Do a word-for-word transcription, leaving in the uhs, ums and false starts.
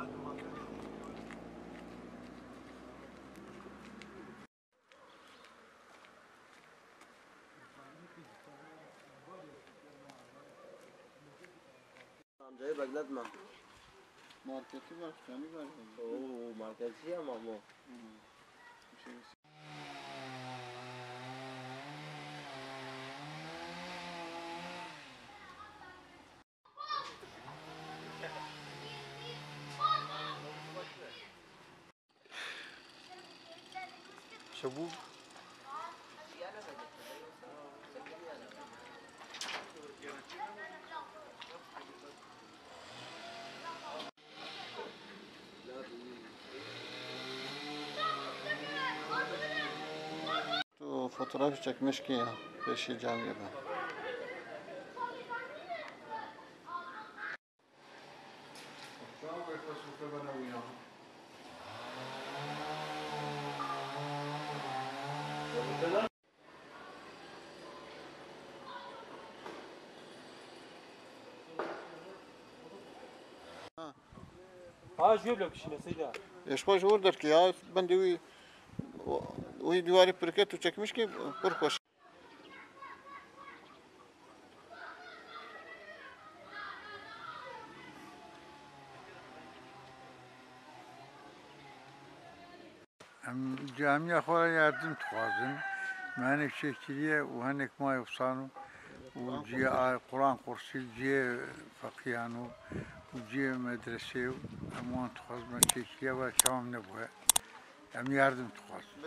Amcayı bekletme. Marketi var, kendi var. Oo, marketçi ya Mahmut. Çabuk. Tu fotoğraf çekmiş ki ya, peşi camiye ben. Ha, ji wê bile bişîne, Seyda. Eşma ji wir derkê ya, bendê wî, wî dîwarê pirket û çekmiş ki pir xweş. Em camiya xwe re yardim dixwazin. Me hinek çêkiriye û hinek maye wisa ne û cihê a-, Quran kursî, cihê feqîhan û, û cihê medresê û em wan dixwazin, me çêkiriye, were çawa em nebûye. Em yardim dixwazin.